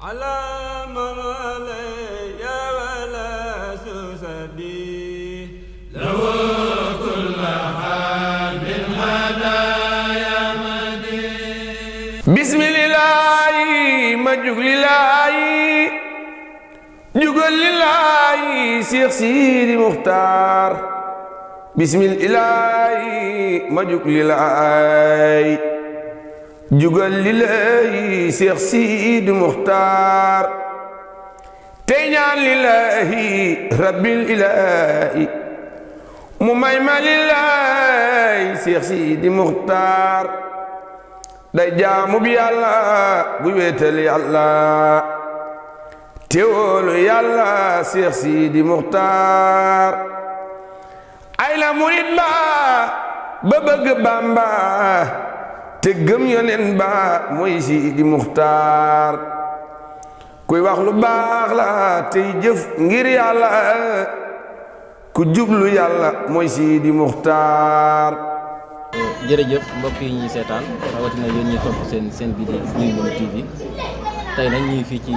على من علي ولا سوسدي له كل حال بالهدايا مدي بسم الله مجوك لله جوك لله شيخ سيدي مختار بسم الله مجوك لله jugal lillahi Seex Sidi Muxtaar tey ñaan lillahi rabbil ilahi mu may ma lillahi Seex Sidi Muxtaar day jaamu bi Yàlla bu wéetal Yàlla teewolu Yàlla Seex Sidi Muxtaar ay la murit ba bëgg Bamba te gëm yonen ba mooy Sidi Muxtaar kuy wax lu baax la tey jëf ngir Yàlla ku jublu Yàlla mooy Sidi Muxtaar. jërëjëf mbokk yi ñuy seetaan rawatina yéen ñi topp seen bi di Guy Mbind TV tey nag ñuy fii ci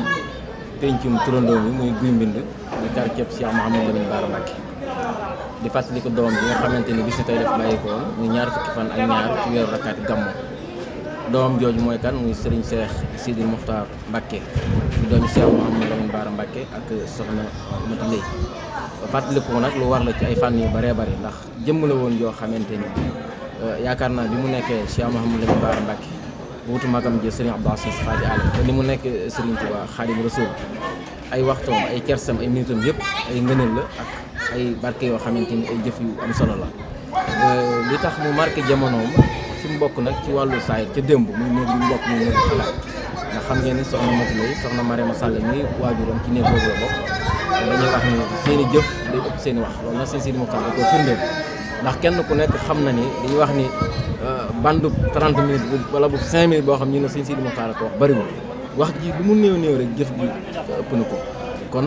pencum turandoo mi muy Guy Mbind di quartier Cheikh Mouhamadou Lamine Bara Mbacké di fàttali ko doom bi nga xamante ni bis ni tey def bàyyi ko woon muy ñaar fukki fan ak ñaar ci weeru rakkaati gàmmu doom jooju mooy kan muy Serigne Cheikh Sidi Muxtaar Mbacké di doomi Cheikh Mouhamadou Lamine Bara Mbacké ak soxna Mati Lay fàttali ko nag lu war la ci ay fànn yu bëree bëri ndax jëmm la woon yoo xamante ni yaakaar naa bi mu nekkee Cheikh Mouhamadou Lamine Bara Mbacké wuutu magam ji Serigne Abdou Aziz Fadi Alam te ni mu nekk Serigne Touba Xaadimu Rasuul ay waxtoom ay kersam ay minutam yëpp ay ngëneel la ak ay barke yoo xamante ni ay jëf yu am solo la li tax mu marqué jamonoom fi mu bokk nag ci wàllu saayir ca démb muy néeg mu bokk muy néegu xalaat ndax xam ngeen ni soxna Mati Lay soxna Mariama Sall mi waajuram ci néeg boobu la bokk dañuy wax ni seen i jëf day ëpp seen i wax loolu nag seen Sidi Muxtaar da koo firndeel ndax kenn ku nekk xam na ni dañuy wax ni bandu 30 minutes wala bu 5 minutes boo xam ñu ne seen Sidi Muxtaar ko wax bariwul wax ji lu mu néew rek jëf ji ëpp na ko kon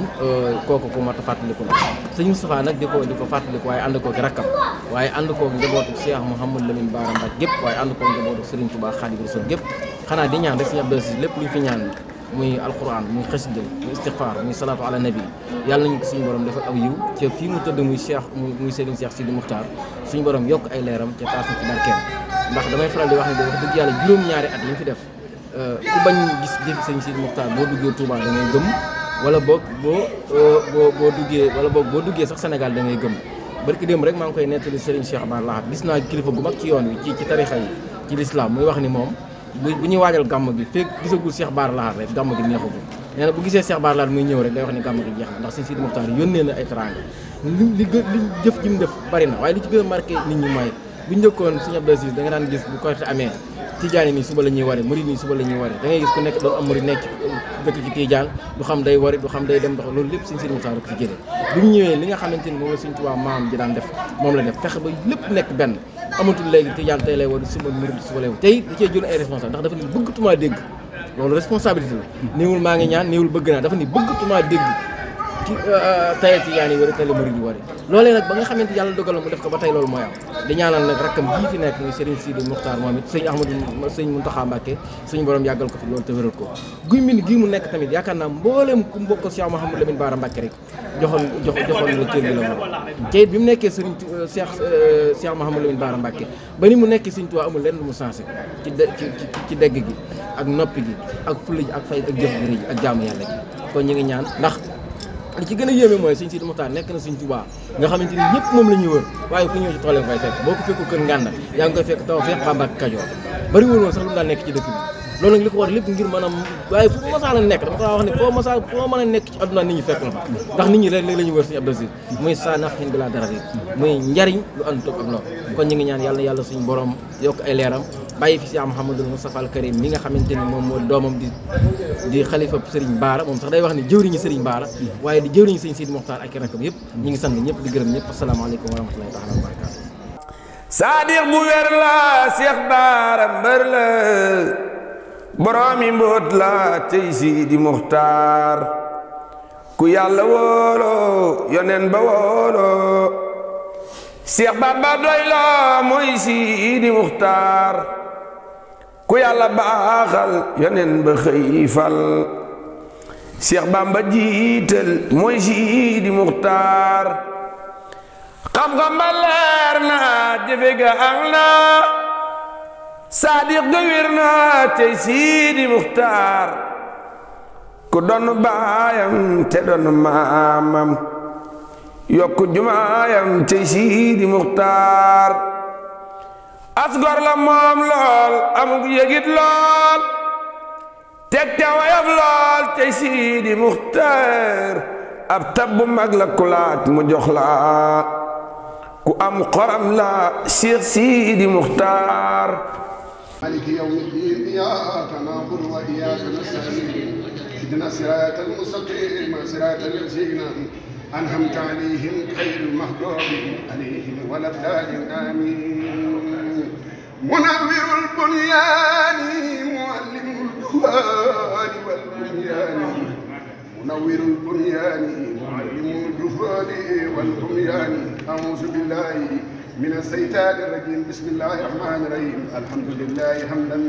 kooku ku mat a fàttaliku la sëñ Moustapha nag di ko fàttaliku waaye ànd koo ki rakkam waaye ànd koo njabootu Cheikh Mouhamadou Lamine Bara Mbacké gépp waaye ànd koo njabootu Serigne Touba Xaadimu Rasuul gépp xanaa di ñaan rek sëñ Abdou Aziz lépp lu ñu fi ñaan muy alquran muy xasida muy istighfar muy salaatu ala nabi yàlla nañu ko suñu borom defal aw yiw ca fii mu tëdd muy Cheikh muy Serigne Cheikh Sidi Muxtaar suñu borom yokk ay leeram ca taasu ci barkeem ndax damay faral di wax ne de wax dëgg yàlla juróom-ñaari at yi ñu fi def ku bañ gis jëf sëñ Sidi Muxtaar boo duggee Touba da ngay gëm wala boog boo duggee sax Sénégal da ngay gëm barki démb rek maa ngi koy nettali Serigne Cheikh Bara Lahad gis naa kilifa gu mag ci yoon wi ci tarixa yi ci lislaam muy wax ni moom bu ñuy waajal gàmm gi fekk gisagul Cheikh Bara Lahad rek gàmm gi neexagul nee na bu gisee Cheikh Bara Lahad muy ñëw rek day wax ni gàmm gi jeex na ndax sëñ Sidi Muxtaar yónnee na ay teraanga li jëf ji mu def bari na waaye li ci gën a marqué nit ñi mooy bu njëkkoon sëñ Abdou Aziz da nga daan gis bu Korité amee Tijaani nii suba la ñuy wari murid nii suba la ñuy wari da ngay gis ku nekk doon am murid nekk dëkk ci Tijaan du xam day wari du xam day dem ndox loolu lépp sëñ Sidi Muxtaar ko fi jëlee bi mu ñëwee li nga xamante ni moom la sëñ Tuubaa maam ji daan def moom la def fexe ba lépp nekk benn amatul léegi Tijaan tey lay wari suba murid suba lay wari tey da cee jël ay responsable ndax dafa ni bëggatumaa dégg loolu responsabilité la néewul maa ngi ñaan néewul bëgg naa dafa ni bëggatumaa dégg ci tey Tijaan yi wari tey la murid yi wari loolee nag ba nga xamante yàlla dogal mu def ko ba tey loolu mooy am di ñaanal nag rakkam jii fi nekk muy Serigne Sidi Muxtaar moom it sëñ Muntaxa Mbacké suñu borom yàggal ko fi loolu te wéral ko Guy Mbind gii mu nekk tamit yaakaar naa mbooleem ku mbokk Cheikh Mouhamadou Lamine Bara Mbacké rek joxoon la cër bi la moom te it bi mu nekkee Serigne Cheikh Mouhamadou Lamine Bara Mbacké ba ni mu nekkee Serigne Touba amul lenn lu mu sensé ci dégg gi ak noppi gi ak fulla ji ak fay ak jëf gi ak jaamu yàlla gi kon ñu ngi ñaan ndax li ci gën a yéeme mooy sëñ Sidi Muxtaar nekk na sëñ Tuubaa nga xamante ni ñëpp moom la ñuy wër waaye ku ñëw ci tool koy fekk boo ko fekku kër Ngànda yaa ngi koy fekk taw fekk Bamba ak Kajoor bari woon sax lu mu daan nekk ci dëkk bi loolu nag li ko war lépp ngir maanaam waaye fu masaa la nekk dama ko wax ne foo mën a nekk ci àdduna nit ñi fekk la fa ndax nit ñi léeg-léeg la ñuy wër sëñ Abdou Aziz muy sa nafin bi laa dara yi muy njariñ lu ànd toog ak lool kon ñu ngi ñaan yàlla suñu borom yokk ay leeram bàyyi fi Cheikh Mouhamadou Moustapha al Karim mi nga xamante ni moom moo doomam di xalifa Serigne Bara moom sax day wax ni jëwriñu Serigne Bara waaye di jëwriñu sëñ Sidi Muxtaar ak rakam yëpp ñu ngi sant ñëpp di gërëm ñëpp asalaamaaleykum wa rahmatullahi taala wa barakaatu Saadiq bu wér la Cheikh Bara mbër la boroomi mbóot la tey Sidi Muxtaar ku yàlla woolo yonen ba woolo Cheikh Bamba doy la mooy Sidi Muxtaar ku yàlla baaxal yonen ba xëy fal Seex Bamba jiital mooy Sidi Muxtaar xam-xam ba leer na jëfe ga am na saadiq ga wér na tey Sidi Muxtaar ku doon baayam te doon maamam yokku jumaayam tey Sidi Muxtaar asgor la moom lool amug yëgit lool teg ca wayaf lool tey Sidi Muxtaar ab tabbu mag la ku laaj mu jox la ku am xoram la Seex Sidi Muxtaar مالك يوم الدين إياك نعبد وإياك نستعين اهدنا الصراط المستقيم صراط الذين أنعمت عليهم غير المغضوب عليهم ولا الضالين آمين منور البنيان معلم الجهال والبنيان منور البنيان معلم الجهال والبنيان أعوذ بالله من الشيطان الرجيم بسم الله الرحمن الرحيم الحمد لله حمدا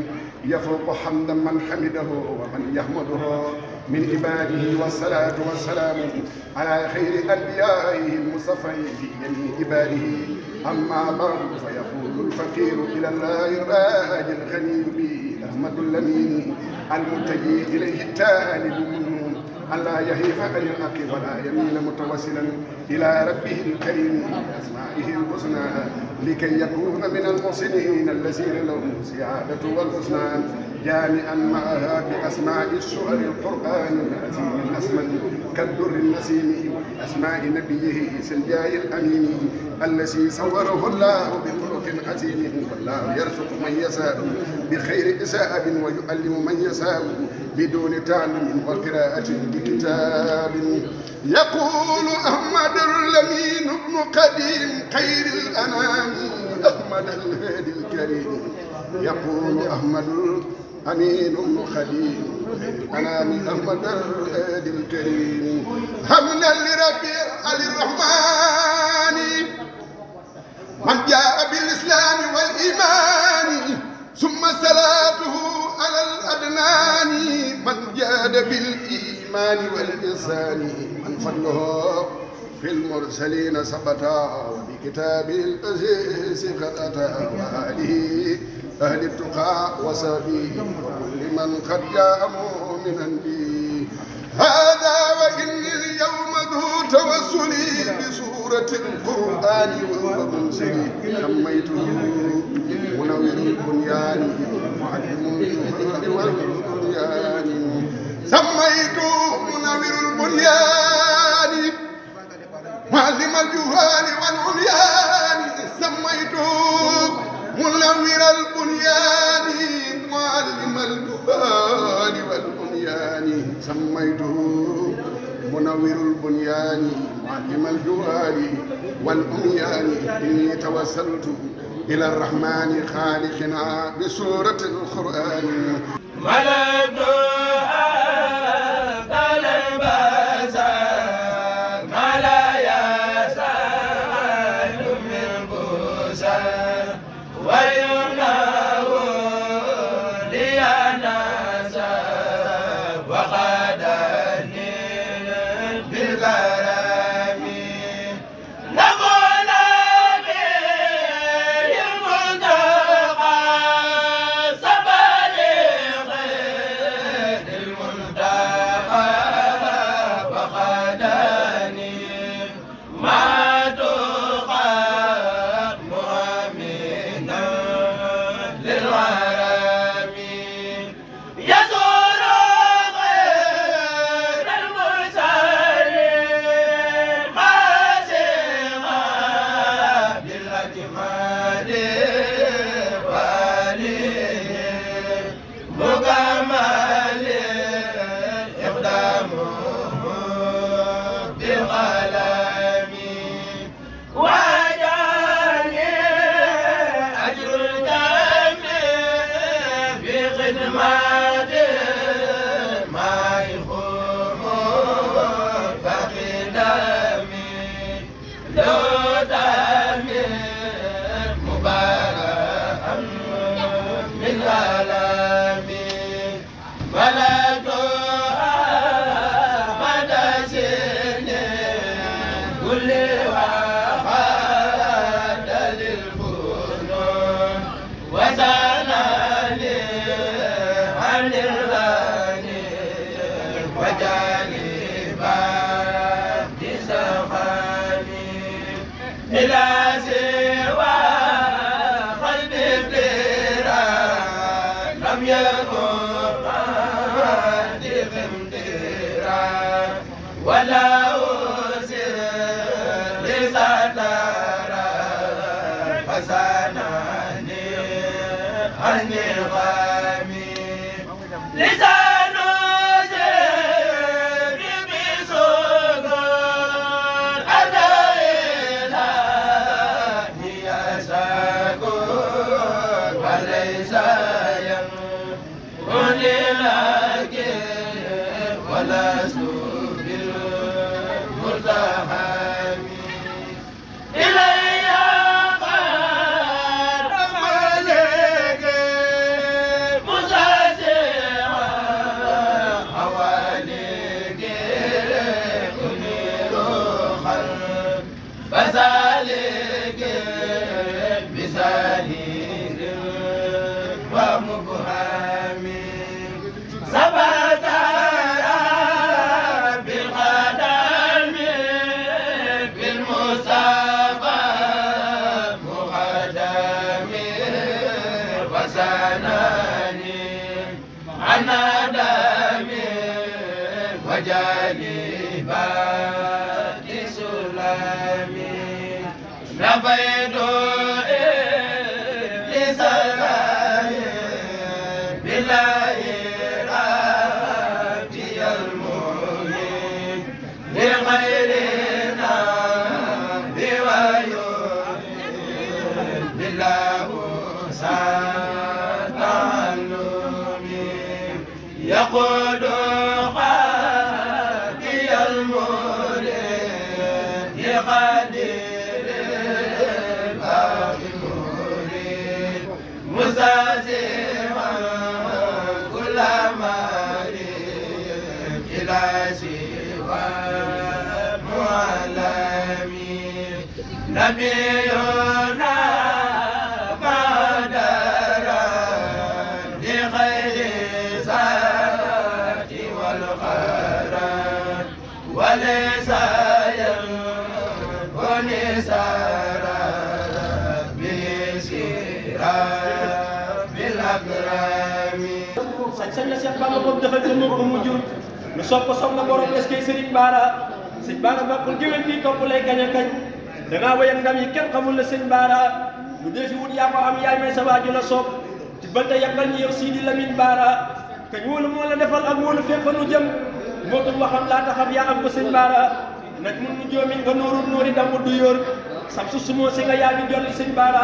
يفوق حمدا من حمده ومن يحمده من عباده والصلاة والسلام على خير أنبيائه المصطفين في جميع عباده أما بعد فيقول الفقير إلى الله الراجي الغني به أحمد الأمين المتجي إليه التالب منه ألا يهيف عن الحق ولا يميل متوسلا إلى ربه الكريم بأسمائه الحسنى لكي يكون من المحسنين الذين لهم سعادة والحسنى جامعا معها بأسماء السور القرآن العظيم الأسمى كالدر النسيم وبأسماء نبيه سنجاء الأمين الذي صوره الله بخلق عظيم والله يرزق من يشاء بخير إساءة ويعلم من يشاء بدون تعلم وقراءة بكتاب يقول أحمد الأمين بن قديم خير الأنام أحمد الهادي الكريم يقول أحمد الأمين بن قديم خير الأنام أحمد الهادي الكريم حمدا لربي الرحمن من جاء بالإسلام والإيمان ثم صلاته على الأدنان من جاد بالإيمان والإحسان من فضله في المرسلين سبتا وبكتابه العزيز قد أتى وآله أهل التقى وصحبه وكل من قد جاء مؤمنا به هذا وإني اليوم ذو توسلي بسورة القرآن وهو منزلي سميته منور البنيان معلم الجهال والبنيان سميته منور البنيان معلم الجهال والعميان سميته منور البنيان معلم الجهال والعميان سميته منور البنيان معلم الجهال والعميان إني توسلت إلى الرحمن خالقنا بسورة القرآن ملك وجانبا بسخاني إلى سوى قلب الديرا لم يكن قادر ديرا ولا أسر لسدارا فساناني عني غامي لسان سر بسكون أدينا هي سكون وليس ينقل لكن ولست بالمتهم إلي قد ملك مساسعا حواليك أنير خلق فسالك بسالير ومبهم ثبت بالقدم بالمصطفى مقدم وسناني عن دم وجانبات سلامي نفيت لسلام بالله ربي المؤمن لغيرنا بويون بالله ساتعلمي يقول خاكي المؤمن لقدير الباقي المؤمن مستسيما كل مريم إلى سوى معلمين نبينا قدرا لخير ذات والقرار وليس يكون سارا بسيرا بالأكرام sañ la Cheikh Bamba boobu dafa jëm ko mu jur lu sopp ko sopp na borom est-ce que Serigne Bara bokkul géwél bi topp lay gañ a kañ dangaa wéy ak ndam yi kenn xamul la Serigne Bara lu dee fi wut yaa ko am yaay may sa waaju la soob ci banta yàqal ñi yow Sidi Lamine Bara kañ wóolu moo la defal ak wóolu fépp fa nu jëm mootum waxam laata xam yaa am ko Serigne Bara nag mun nu joomi nga nóorul nóori damu du yóor sam su sumoo si nga yaa ngi jolli Serigne Bara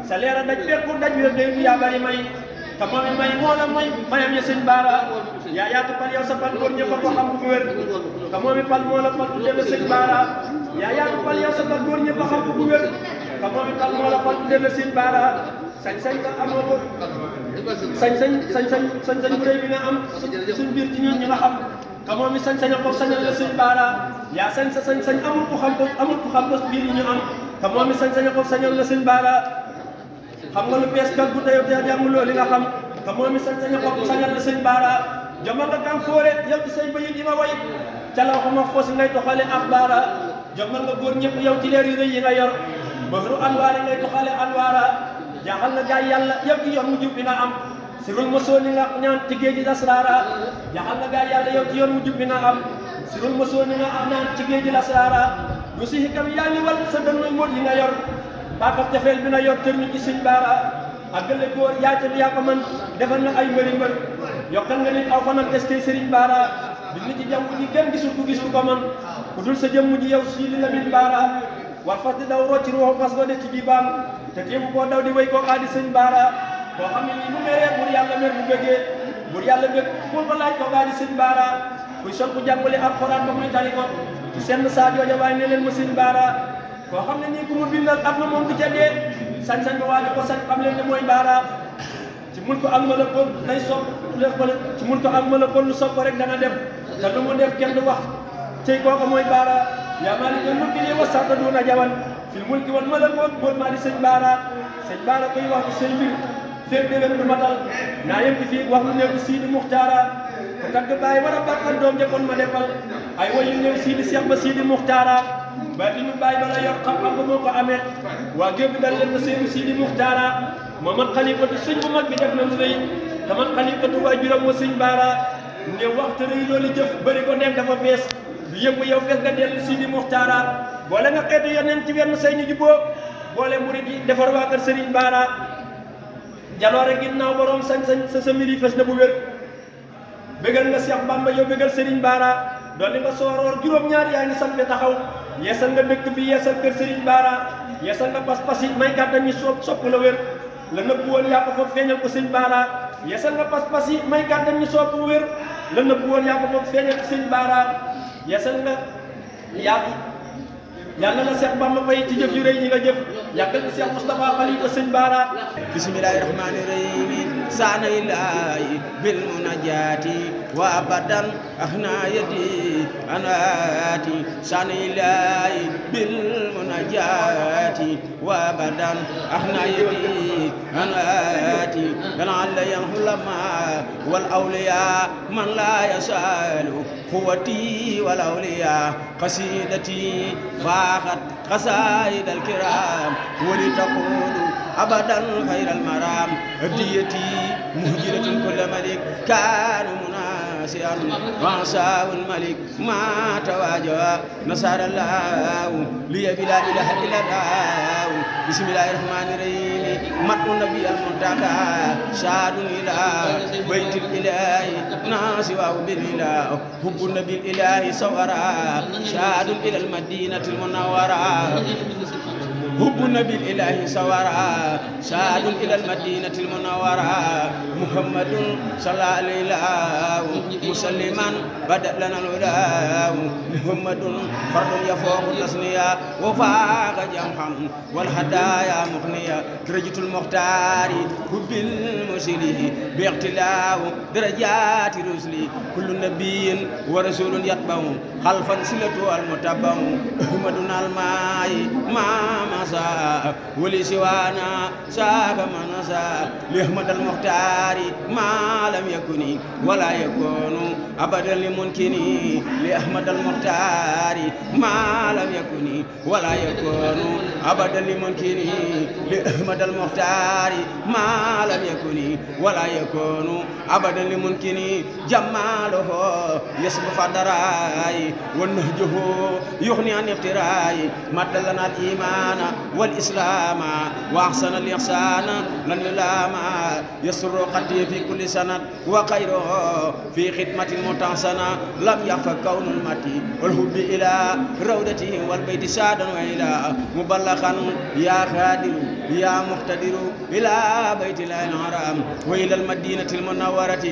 sa leera daj bekku daj wér day yaa bari may te moom it may moo la mayam ya Serigne Bara yaa yaatu pal yow sa pal góor ñëpp a ko xam bu wér te moom it pal moo la pal tu deme Serigne Bara yaa yaatu pal yow sa pal góor ñëpp a xam bu wér te moom it pal moo la pal tu deme Serigne Bara sañ-sañ nga amoo ko sañ-sañ bu rëy bi nga am suñ biir ci ñun ñi nga xam te moom it sañ-sañ ko sañal la Serigne Bara yaa sañ sa sañ-sañ amul ku xam ko biir yi ñu am te moom it sañ-sañ ko sañal la Serigne Bara xam nga lu bees kat bu teyoo te jànguloo li nga xam te moom it sañ-sañ ko sañal la Serigne Bara joma nga kam foore yow ci say bayit yi nga way ca la xama foosi ngay toxale axbaara jomal nga góor ñëpp yow ci leer yu rëy yi nga yor bahru anwaari ngay toxale anwaara jaaxal nga gaay yàlla yow ci yoon mu jub bi nga am sirul mosoo ni nga ñaan ci géej gi lasraara jaaxal nga gaay yàlla yow ci yoon mu jub bi nga am sirul mosoo ni nga ñaan ci géej gi lasraara lu si hikam yaa ngi wal sa dënnuy mbóot yi nga yor baakaf jafeel bi nga yor tër ñu ci Serigne Bara àggale góor yaa ca yaa ko man defal na ay mbëri mbër yokkal nga nit aw fanam est-ce que Serigne Bara bi nit ci jaww ji kenn gisul ku gis ku ko man ku dul sa jëmm ji yow Sidi Lamine Bara war fas di daw rocci ruuxu fas ba de ci jibaam te teewu koo daw di wéy koo xaadi Serigne Bara koo xam ne nii bu meree bur yàlla mer bu bëggee bur yàlla bëgg pour ko laaj koo xaadi Serigne Bara kuy sol ku jàngale alxuraan ba muy tari ko ci seen saa jooja waaye ne leen ma Serigne Bara koo xam ne nii ku mu bindal ak na moom du ca dee sañ-sañ ba waaji ko sañ xam leen ne mooy Bara ci mun ko ak malakoon lay sopp def ko ci mun ko ak malakoon lu sopp rek dana def te lu mu def kenn du wax cey kooka mooy Bara yaa maalikal mulki li wasata duna jawan fil mulki wal malakoon mool maa di Serigne Bara Serigne Bara koy wax ci seen mbir fépp déwén du matal naa yem di fii wax lu nekk Sidi Muxtaara ku tagg bàyyi war a bàkkal doom ja kon ma defal ay wayu ñëw Sidi Cheikh ba Sidi Muxtaara ba di ñu bàyyi bala yor xam-xam ba moo ko amee waa géej bi dal leen ba seenu Sidi Muxtaara Mamad Xalifatu sëñ bu mag bi def na lu rëy te man Xalifatu waa juróom wa sëñ Baara ne waxtu rëy loolu jëf bëri ko nekk dafa fees du yëngu yow fees nga dellu Sidi Muxtaara boole nga xeetu yoneen ci wenn say ñu juboo boole murid yi defar waa kër Sëriñ Baara jaloore ginnaaw borom sañ-sañ sa mbir yi fes na bu wér bégal nga Cheikh Bamba yow bégal Sëriñ Baara doole nga sooroor juróom-ñaar yaa ngi sampe taxaw yeesal nga dëkk bi yeesal kër Sëriñ Baara yeesal nga pas-pas yi may kàttan ñi sopp la wér la nëbb woon yaa ko foofu feeñal ko Sëriñ Baara yeesal nga pas-pas yi may kàttan ñi sopp wér la nëbb woon yaa ko foofu feeñal ko Sëriñ Baara yeesal nga yàlla na Cheikh Bamba fay ci jëf yu rëy ñi nga jëf yàggal ko Cheikh Moustapha Khalifa Sëñ Baara bismillahi rahmani rahim saana ilahi bil munajati wa abadan akhna yadi anati saana ilahi bil munajati wa abadan akhna yadi anati la'alla yanhulama wal awliya man la yasalu قوتي والأولياء قصيدتي فاخت قصائد الكرام ولتقولوا أبدا خير المرام هديتي مهجرة كل ملك كان مناسيا وعصاه الملك ما تواجه نصر الله لي بلا إله إلا الله بسم الله الرحمن الرحيم مد النبي المنتقى شاد إلى بيت الإله ناصواه بالإله حب النبي الإله صورا شاد إلى المدينة المنورة حب النبي الإله صورا شاد إلى المدينة المنورة محمد صلى الله عليه مسلما بدأ لنا الهدى محمد فرد يفوق التصنية وفاق جمحا والهدايا مغنية درجة المختار حب المرسله باختلاف درجات رسله كل نبي ورسول يتبع خلفا سلته المتبع أحمدنا الماء ما مساء ولسوانا ساق من نساء لأحمد المختار ما لم يكن ولا يكون أبدا لممكن لأحمد المختار ما لم يكن ولا يكون أبدا لممكن لأحمد المختار ما لم يكن ولا يكون أبدا لممكن جماله يسبح فدراي ونهجه يغني عن افتراي مد لنا الإيمان والإسلام وأحسن الإحسان لن يلام يسر قدي في كل سنة وخيره في خدمة متحسنة لم يخف كون المتي والحب إلى روضته والبيت سادا وإلى مبلغا يا خادر يا مقتدر إلى بيت الله الحرام وإلى المدينة المنورة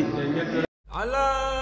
على